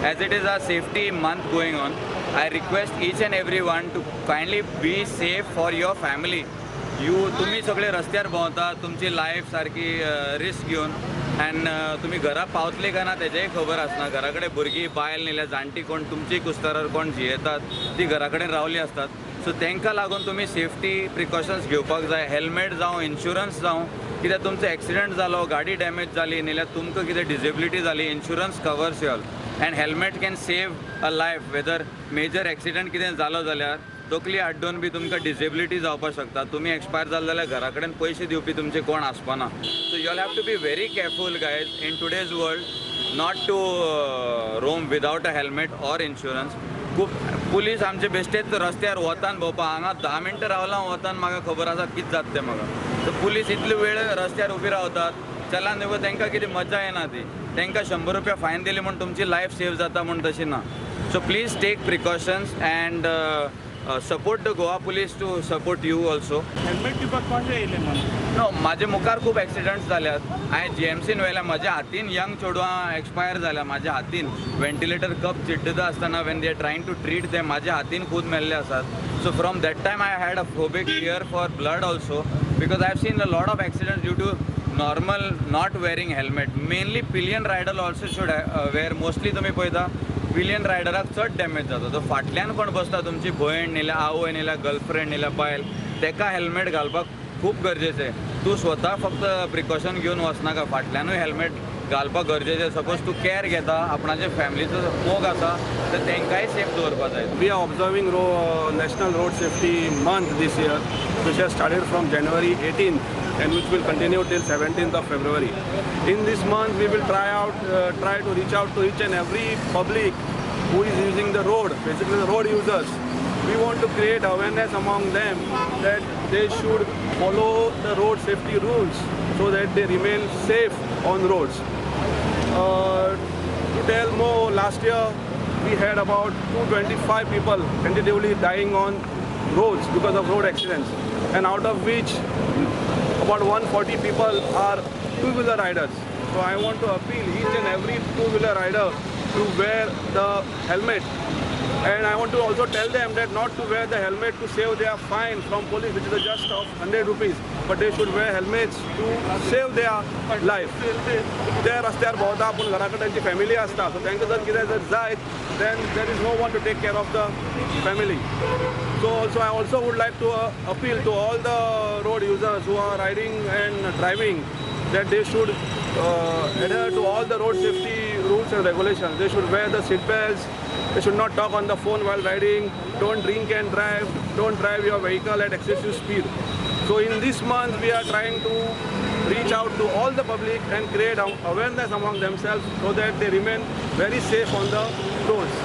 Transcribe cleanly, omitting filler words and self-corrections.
As it is a safety month going on, I request each and every one to kindly be safe for your family. You तुमी सगळे रस्त्यार भोंवता, तुमची life सारकी risk घेवन, and तुमी घरा पावतले काय ना तेजेंय खबर आसना. घरा कडेन भुरगीं, बायल नाल्यार जाणटी कोण तुमची कुस्तारार कोण जियेतात, ती घरा कडेन रावली आसतात. सो तांकां लागून तुमी सेफ्टी प्रिकॉशन्स घेवपाक जाय. हेल्मेट जावं, इन्शुरन्स जावं, कित्याक तुमचो एक्सिडंट जालो, गाडी डॅमेज जाली, नाल्यार तुमकां कितें डिसेबिलिटी जाली, insurance covers you all, and helmet can save a life. Whether major accident कितें जालो जाल्यार तकली आड्डून बी तुमकां डिसेबिलिटी जावपाक शकता. तुमी एक्सपायर जाले जाल्यार घरा कडेन पयशे दिवपी तुमचे कोण आसपाना. So you all have to be very careful, guys, in today's world, not to roam without a helmet or insurance. खूब पुलीस आमचे बेश्टेच रस्त्यार वतान भोंवपा. हांगा 10 मिनटां रावलां वतान, म्हाका खबर आसा कितें जाता तें म्हाका. सो पुलीस इतले वेळ रस्त्यार उबी रावतात, चलान दिवपा तांकां कितें मजा येना ती. तांकां 100 रुपया फायन दिली म्हूण तुमची लायफ सेव जाता म्हूण तशी ना. So please take precautions and support the Goa Police to support you also. Helmet दिवपाक कशें येयलें मन? नो, म्हाजे मुखार खूब एक्सिडंट्स जाल्यात. हांवें जीएमसीन व्हेल्या. म्हज्या हातीन यंग चेडवां एक्सपायर जाल्या म्हाज्या हातीन. वेंटिलेटर कप चिड्डता आसतना, when they are trying to treat them, म्हाज्या हातीन खूद मेल्ले आसात. So from that time I had a phobic fear for blood also, because I have seen a lot of accidents due to normal not wearing helmet. Mainly pillion rider also should wear. Mostly तुमी पळयता, pillion रायडराक चड damage जाता. तो फाटल्यान कोण बसता, तुमची भयण नाल्यार आवय नाल्यार गर्लफ्रेंड नाल्यार बायल, तेका हेल्मेट घालपाक खूब गरजेचें. तूं स्वता फक्त प्रिकॉशन घेवन वचनाका, फाटल्यानूय हेल्मेट घालपाक गरजेचें. सपोज तूं कॅर घेता, आपणाचे फॅमिलीचो मोग आसा, तर तेंकांय सेफ दवरपा जाय. We are observing National Road Safety Month this year, which has started from January 18th and which will continue till 17th of February. In this month, we will try to reach out to each and every public who is using the road, basically the road users. We want to create awareness among them that they should follow the road safety rules so that they remain safe on roads. To tell more, last year we had about 225 people tentatively dying on roads because of road accidents, and out of which about 140 people are two-wheeler riders. So I want to appeal each and every two-wheeler rider to wear the helmet. And I want to also tell them that not to wear the helmet to save their fine from police, which is just of 100 rupees, but they should wear helmets to save their life. ते रस्त्यार भोंवता, पूण घरा कडेन तांची family आसता. So तांकां जर कितें जर जायत, then there is no one to take care of the family. So also I also would like to appeal to all the road users who are riding and driving that they should adhere to all the road safety rules and regulations. They should wear the seat belts. They should not talk on the phone while riding. Don't drink and drive. Don't drive your vehicle at excessive speed. So in this month we are trying to reach out to all the public and create awareness among themselves so that they remain very safe on the roads.